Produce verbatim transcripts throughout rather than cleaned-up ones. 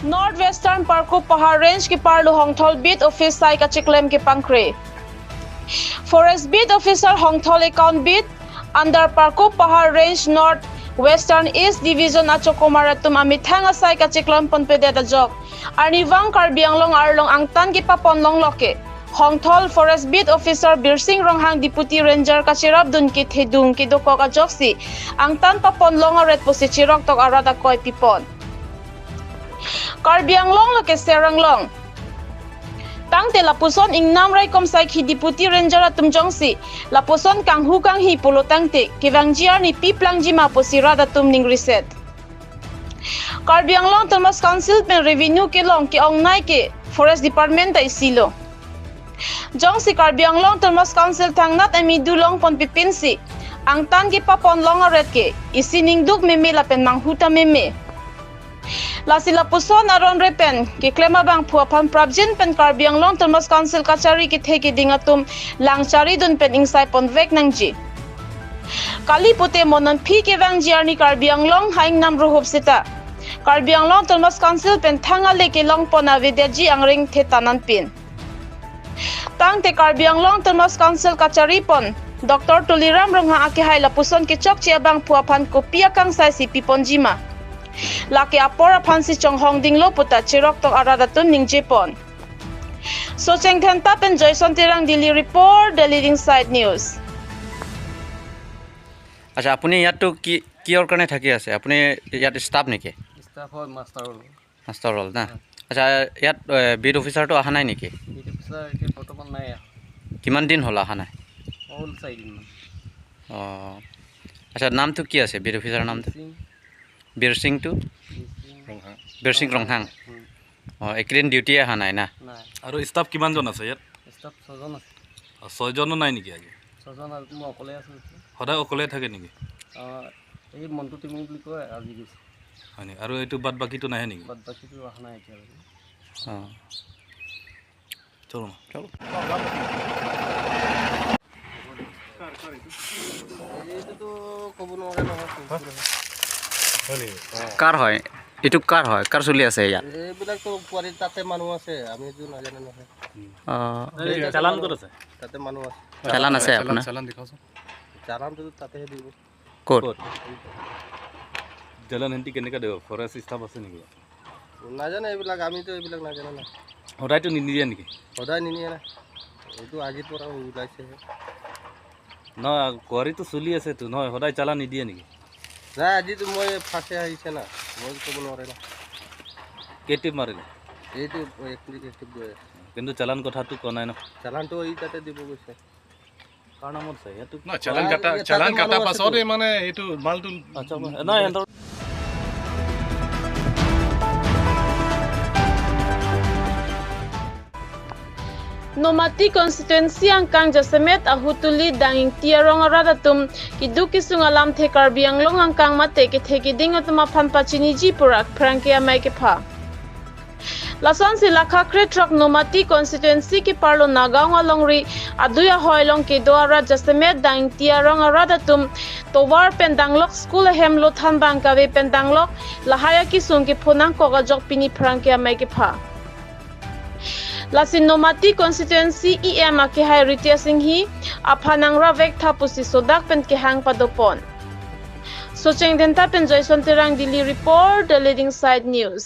North Western Parkup Pahar Range keparlo Hongthol Beat Office sai kachiklem kepangkre. Forest Beat Officer Hongthol Account Beat under Parkup Pahar Range North Western East Division achokomar atum amethang asai kachiklem ponpedet ajok arnivang Karbi Anglong arlong angtan kepapon longlo ke Hongthol Forest Beat Officer Birsing Ronghang Deputy Ranger kacherapdun kethedung kedokok ajoksi angtan papon long aret pusi chiroktok arat akoi pipon. Karbi Anglong lo ke Serang Long. Tangte lapuson ingnam raikom saikhi Deputy Ranger atum jongsi lapuson kanghu kanghi pulo tangte kevangji arni pi plangji ma pusi rat atum ningriset. Karbi Anglong Autonomous Council pen revenue kelong ke-ongnei ke Forest Department ta isi lo. Jongsi Karbi Anglong Autonomous Council thangnat amidu longpon pipinsi angtan kepapon long aret ke isi ningduk meme lapen manghu ta meme. Lasi lapuson aron repen keklem abangphu aphan prapjin pen Karbi Anglong Autonomous Council kachari kethe keding atum langcharidun pen ingsai ponvek nangji. Kali pute mo non phi kevangji arni Karbi Anglong ha ingnam ruhup seta Karbi Anglong Autonomous Council pen thang ale kelongpon avedetji angring theta nanpin. Tangte Karbi Anglong Autonomous Council kacharipon Doctor Tuliram Ronghang akehai lapuson kechokche abangphu aphan kopi akangsai si piponji ma, lake apor aphansi chonghong dinglo puta chiroktok arat atum ningjepon. Socheng Dhenta pen Joyson Terang, Delhi Report, The Leading Side News. আচ্ছা, আপুনি ইয়াততো কি, কিহৰ কাৰণে থাকি আছে? আপুনি ইয়াত ষ্টাফ নেকি? ষ্টাফ হয়, মাষ্টাৰ হ'ল। মাষ্টাৰ হ'ল না? হয়। আচ্ছা, ইয়াত, এ, বিট অফিচাৰটো অহা নাই নেকি? বিট অফিচাৰ এতিয়া বৰ্তমান নাই ইয়াত। কিমান দিন হ'ল অহা নাই? হ'ল চাৰিদিনমান। অ'। আচ্ছা, নামটো কি আছে বিট অফিচাৰৰ নামটো? সিং। বীৰসিংটো? সিং। ৰংহাং। বীৰসিং ৰংহাং। উম। অ', এইকেইদিন ডিউটি অহা নাই না? নাই। আৰু ষ্টাফ কিমানজন আছে ইয়াত? ষ্টাফ ছজন আছে। অ, ছয়জনো নাই নেকি আজি? ছজন আৰু মই অকলে আছোঁ এতিয়া। সদায় অকলে থাকে নেকি? অ, এই মণ্টু টিমিং বুলি কয়, আজি গৈছে। হয় নেকি? আৰু এইটো বাদ বাকীটো নাহে নেকি? বাদ বাকীটো অহা নাই এতিয়ালৈকে। অ। চলো না। চলো। এইটোতো ক'ব নোৱাৰে নহয়, কোন কোন হয়। হয় নেকি? কাৰ হয়? এইটো কাৰ হয়? কাৰ চলি আছে ইয়াত? এইবিলাকতো কোৱাৰী তাতে মানুহ আছে, আমিতো নাজানো নহয়। অ। এই চালান ক'ত আছে? তাতে মানুহ আছে। চালান আছে চালান, আপোনাৰ? চালান দেখুৱাচোন। চালানটো তাতেহে দিব। ক'ত? ক'ত? চালান সিহঁতি কেনেকে দিব? ফৰেষ্ট ষ্টাফ আছে নেকি? নাজানো এইবিলাক, আমিতো এইবিলাক নাজানো না। সদায়তো নিদিয়ে নেকি? সদায় নিনিয়ে না। এইটো আজিৰ পৰা ওলাইছেহে। নহয়, কোৱাৰীটো চলি আছেতো, নহয়, সদায় চালান নিদিয়ে নেকি? নাই, আজিতো মই ফাৰ্ষ্টে আহিছে না, মই ক'ব নোৱাৰে না। কেই ট্ৰিপ মাৰিলে? এইটো এক ট্ৰিপ, এক ট্ৰিপ গৈ আছে। কিন্তু চালান কথাটো কোৱা নাই ন? চালানটো এই তাতে দিব গৈছে। কাৰ নামত আছে? ইয়াতো না, চালান নাই, কাটা, ইয়াত চালান তাতে কাটা মানুহ আছে পাছতে তো। মানে এইটো মালটো আচ্ছা, মই, নাই, সিহঁতৰ Nomati constituency angkang jasemet ahutuli dang ingti arong arat atum keduk kesung alamthe Karbi Anglong angkang mate kethe keding atum aphan pachiniji pura pherangke amei kepha. Lasonsi lakha krethrok Nomati constituency keparlo Nagaon alongri adui ahoi along kedo arat jasemet dang ingti arong arat atum tovar pen danglok, school ahem lo thanbang kave pen danglok, lahai akesung kepho nangkok ajok pini pherangke amei kepha. Lasi Nomati constituency E M akehai Ritesh Enghi aphan nangravek tha pusi sodak pen kehang padopon. Socheng Dhenta pen Joyson Terang, Delhi Report, The Leading Side News.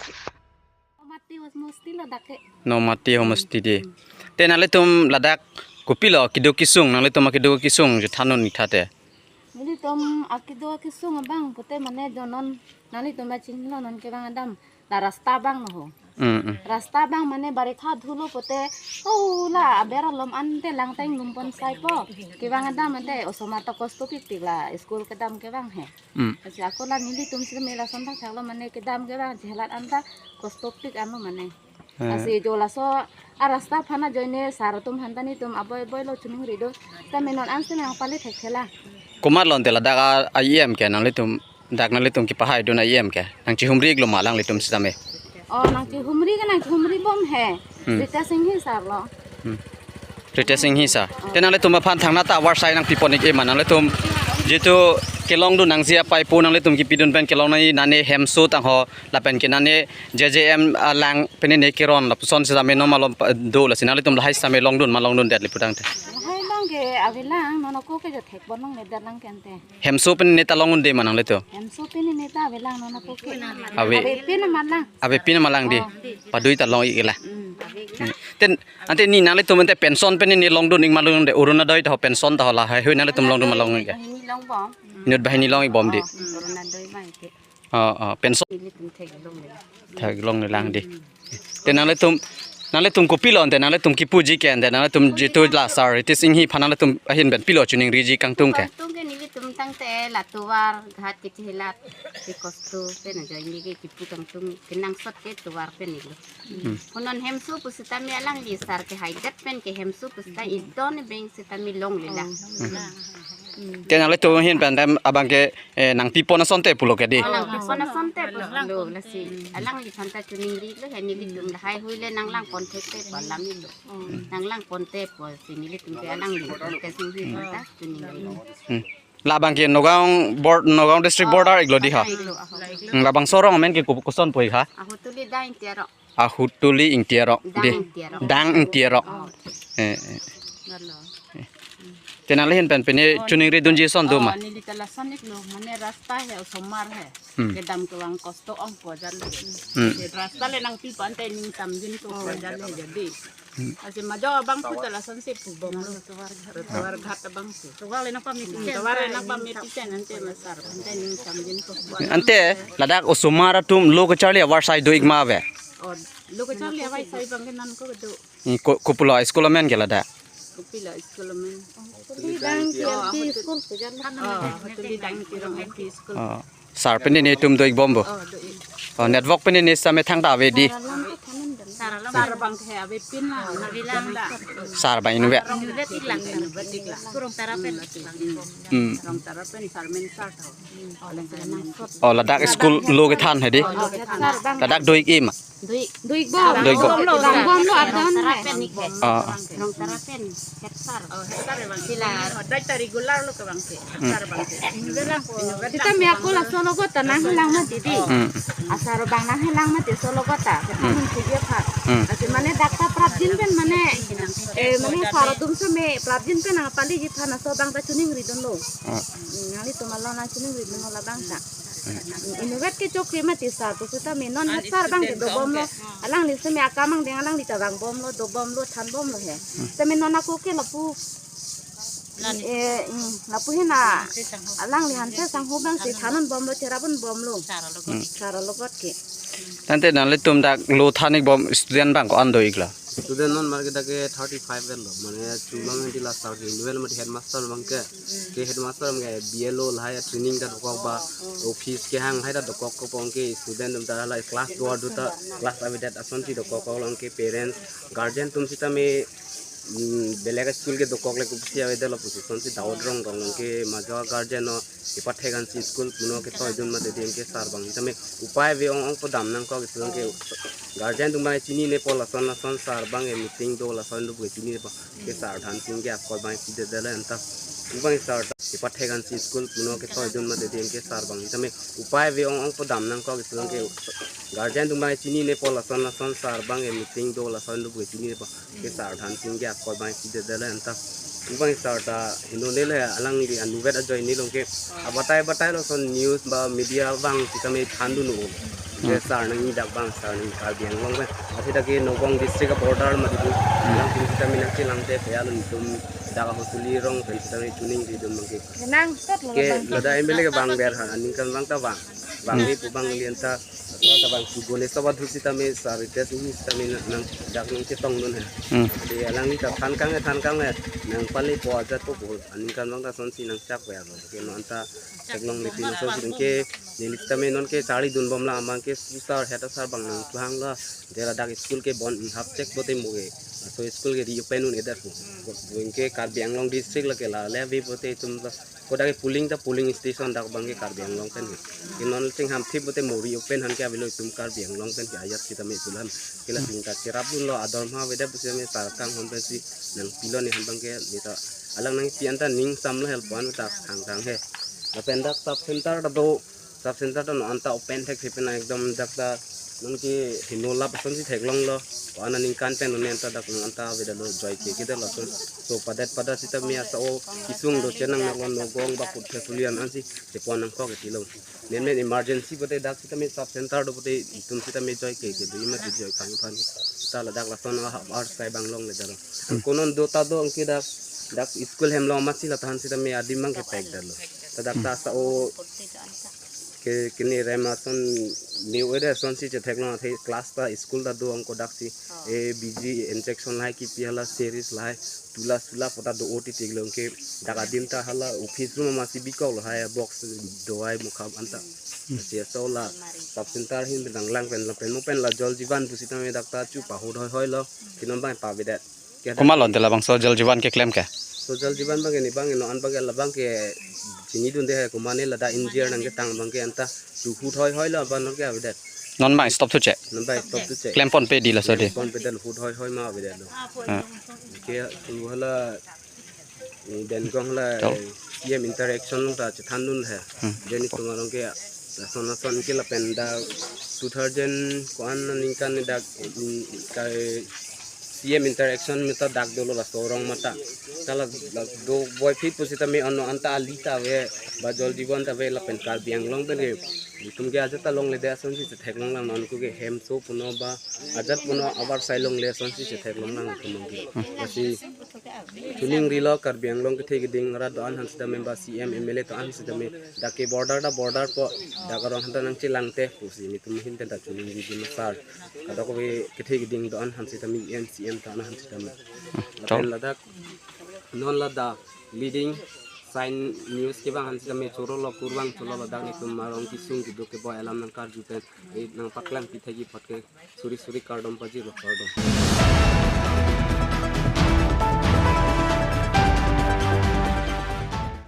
Nomati homosti lo dak ke. Nomati homosti de. Te nanglitum ladak kopilo keduk kesung, nanglitum akeduk kesung juthanun nithate? Nanglitum akeduk kesung abang pute mane jonon nanglitum ba chinglo non kevang adam. La rasta abang lo ho. Mm, mm. Rasta abang mane baritha dhulo pute, oh, la aber alom ante langtang lumpon saipo. Kevang adam ante osomar ta kosto pikpik la school kedam kevang he. Hmm. Lasi ako la nelitum si mela sontak thaklo mane kedam kevang chelat anta kostopik ano mane. Eh. Lasi jo laso arasta aphan ajoine sar atum aphan ta netum aboi boi lo chuningri do. Ta me non ansi nangpale thekthela. Komat lo ante ladak a, a E M ke nanglitum, dak nanglitum kepahaidun a E M ke nangchihumri iklo ma alanglitum sitame? Oh, nangchihumri ke nangchihumri bom he. Hmm. Ritesh Enghi sar lo. Hmm. Ritesh Enghi sar. Te nanglitum aphan thangnat ta avar sai nangpipon ik-e ma, nanglitum jitu kelongdun nangji apaipo nanglitum kipidun pen kelong nangji, nane hemso tangho lapen ke nane J J M alang pen ne keron lapuson sitame non malom pa- do lasi nanglitum lahai sitame longdun ma longdundet lapu tangte. Lahai abang ke avelang, non ako ke jo thekbon longledet lang ke ante. Hemso pen ne ta longdunde ma nanglitum? Hemso pen ne ta avelang, non ako ke. Ave. Avepin ma lang. Avepin ma lang dei. Oh. Padui ta long-ik la. Hmm. Ante ni nanglitum ante pension pen ne longdun-ik ma longdunde, Orunodoi taho pension taho lahai hui nanglitum longdun ma longdunde? Hini longbom. Inut banghini long-ikbom dei. Oh, Orunodoi abang ke. Oh, oh, pension. Nelitum theklongle. Theklongle lang dei. Te nanglitum, nanglitum kopilo ante nanglitum kipuji ke ante nanglitum jitu la sar itis inghi aphan nanglitum ahin pen pilo chiningriji kangtung ke? Kangtung ke nelitum tangte la tovar ghat ke chehelat ke kosto pen ajoine ke kipu kangtung kenangsot ke tovar pen neli. Hmm. Punon hemso pusitame alangli sar kehaidet pen ke hemso pusita idon beng sitame longle la. Hmm. Te nanglitum ahin pen dam abang ke, eh, nangpipon asonte pulo ke dei? Oh, nangpipon asonte pulo lasi. Alangliphan ta chiningrilo he nelitum lahai hui le nanglang ponthekte pu alam ilo. Nanglang ponte pusi nelitum ke alangli ke singhi ta chiningrilo. Hmm. Labang ke Nagaon bor-, Nagaon district border-iklo dei ha? Iklo, aho. Hmm, labangso arong amen ke ko-, koson pu-ik ha? Ahutuli Dang Ingti arong. Ahutuli Ingti arong dei. Dang Ingti arong. Dang Ingti arong. Oh. Eh, eh. Te nangli ahin pen pine chiningridunji ason do ma? Oh, neli ta lason-iklo, mane rasta he osomar he. Hmm. Kedam kevang kosto ong pu ajat lo. Hmm. Ke rasta le nangpipo ante ning samjin ko pu ajat lo jadi. Hmm. Lasi majo abang pu ta lasonsi pubomlo. Tovar ghat abang pu. Tovar le nangpamit pen. Tovar le nangpamit pen ante ma sar ante ning samjin ko pu ajat. Ante ladak osomar atum lo kacharli avar sai do-ik ma ave? Oh, lo kacharli avar sai abang ke non ko do. Hmm, ko, kopulo school amen ke ladak? Kopilo school amen? Ahutuli Dang L P school pu ajat lo. Oh, Ahutuli Dang L P school. Oh. Sar pen netum do-ikbompo. Oh, do-ik. Oh, network pen ne sitame thangta ave dei. Sar abang ke avepin la. Avelang. Sar abang inutvet. Inutvet-ik lang. Inutvet-ik lang. Kurong tara pen. Hmm. Kurong tara pen sar men sar tho. Oh, ladak school lo kethan he dei? Oh, lo kethan. Ladak do-ik-i ma? Do-ik. Do-ikbom. Do-ikbom. Vangbomlo, vangbomlo, adon he. Rong tara pen, head sir. Oh, head sir abang. Sila. Oh, dai ta regular lo kevang ke. Hmm. Head sir abang ke. Sitame ako laso logot ta nanghelang mati dei. Hmm. Asar abang nanghelang mati laso logot ta. Hmm. Kethang si dia pha. Hmm. Lasi mane dak ta prapjin pen mane, eh, mane sar atum sitame prapjin pen nangpaliji aphan laso abang ta chiningridunlo. Hmm. Hmm, nanglitum along nangchiningridunlo labang ta. Inutvet kechokche mati sar pusitame non head sir abang ke dobomlo. Alangli sitame akam angdeng alangli ta vangbomlo, dobomlo, thanbomlo he. Sitame non ako ke lapu. Eh, hmm, lapu he na alangli han sir sangho abang si than-unbomlo, cherap-unbomlo. Sar alogot ke. Tangte nanglitum dak lo than-ikbom student abang ko-an do-iklo? Student non market dak ke thirty-five vel lo. Mane chulong anti la sar ke level mati headmaster abang ke. Ke headmaster abang ke B L O lahai training ta dokok ba office kehang hai ta dokok ko abang ke student atum ta lahai class do do ta class avedet asonsi dokok ko abang ke parents guardian atum sitame, mm, belek school ke dokok le kopisi avedet lo pusi asonsi doubt rong rong abang ke majo guardian no kepathek ansi school puno ketoidun mati dei ke sar abang sitame upai ave ong ong pu dam nangkok student ke guardian atum abang chinine pu lason lason sar abang ke meeting do lason do pu chinine pu ke sar than sing ke akol abang si de de le anta. Abang sar ta kepathek ansi school puno ketoidun mati dei ke sar abang sitame upai ave ong ong pu dam nangkok student ke guardian atum abang chinine pu lason lason sar abang ke meeting do lason do pu chinine pu ke sar than sing ke akol abang si de de le anta. Abang sar ta heno ne le alangli inutvet ajoine along ke abatai batai lason news ba media abang sitame thandun-o. Ke sar nangji dak abang sar nangji Karbi Anglong abang. Athe dak ke Nagaon district a border mati dei. Alangtum sitame nangchelangte phe alangtum dak Ahutuli arong pen sitame chiningridun abang ke. Kenangsot lo ke labang. Ladak M L A ke vangver ha aningkan abang ta vang. Vangve pu abang lian ta. Asor ta vang si gone soba thu sitame sar ites ini sitame nang dak nangchetongdun he. Hmm. Dei alangli ta than kang he than kang he. Nangpalepo ajat po po. Aningkan abang ta asonsi nangchak ve alo. Ke non ta theklongle pin asonsi ke neli sitame non ke charlidunbom la abang ke sar head sir abang nangklang la. Dei ladak school ke bon hap chek pote mo ke. Laso school ke reopen un-edet pu. Abang ke Karbi Anglong district lake la le ave pote itum ta. Kodak ke polling ta polling station dak abang ke Karbi Anglong pen ke. Ke non chingham thip pote mo reopen aphan ke avelo itum Karbi Anglong pen ke ajat sitame itulan. Ke la sing ta cherapdunlo ador ma avedet pusitame sar kanghon pensi nangpilo ne aphan abang ke ne ta alang nangpi anta ning samlo help an ta khang khang he. Lapen dak sub center ta do, sub center ta non anta open thek thek pen ekdom dak ta nonke heno lap asonsi theklonglo. Ko-an aningkan pen non anta dak non anta avedetlo, joike kedetlo ason. So padet padet sitame asa-o kesung do chenang nanglo, nogong ba put thesulian ansi chepon nangkok etilo. Nemen emergency pute dak sitame sub center do pute itum sitame joike kedo, ima tu joi kang phan. Ta ladak lason a half hour sai bang longledetlo. Ko non do ta do anke dak, dak school hem along amatsi la tahan sitame adim bang kepekdetlo. Ta dak ta asa-o ke kini rem ason, new ede asonsi chetheklong athe class ta school ta do anke daksi A B G injection lahai kipi hala series lahai tula sula pota do oti tiklong ke dak adim ta hala office room amatsi bikoklo, hai box dawai mukha anta. Si asa-o la sub center ahin pen nanglang pen lapen mo pen la Jal Jeevan pusitame dak ta chu pahut hoi hoilo. Ke non bang pavedet. Ke dak Komat lo te labangso Jal Jeevan keklem ke? So Jal Jeevan bang ke ne bang non an bang ke labang ke chinidunde hai, komat ne ladak injir nangketang bang ke anta chu hut hoi hoilo, bang non ke avedet. Non bang stop thuche. Non bang stop thuche. Klempon pe di laso de. Ponpedet, hut hoi hoi ma avedetlo. Ah. Ke tu hala, eh, Dengkong hala, Tol. eh, C M interaction along ta chethandun he. Hmm. Jeni tum arong ke lason lason ke lapen dak two thousand ko-an aningkan dak, mm, kai C M interaction meta dak dolo laso arong mata. Ta la, la do boy phit pusitame ano anta ali ta ave, ba Jal Jeevan ta ave lapen Karbi Anglong pen ke itum ke ajat ta longle de asonsi chetheklonglang, non ko ke hemso puno ba ajat puno abar sai longle asonsi chetheklonglang itum ke. Lasi chuningrilo Karbi Anglong kethe keding arat do-an aphan sitame ba C M M L A do-an sitame dak ke border ta border po, dak arong aphan ta nangchelangte pusi nelitum ahin pen ta chuningriji ma sar. Kadokave kethe keding do-an aphan sitame, E M C M do-an aphan sitame. Chok. Lapen ladak non ladak leading sign news kevang aphan sitame chorolo, kurvangthulo, ladak nelitum arong kesung kedo keboi alam nangkarju pen, eh, nangpaklangpi thekji apot ke suri suri kardom pajirlo, kardom.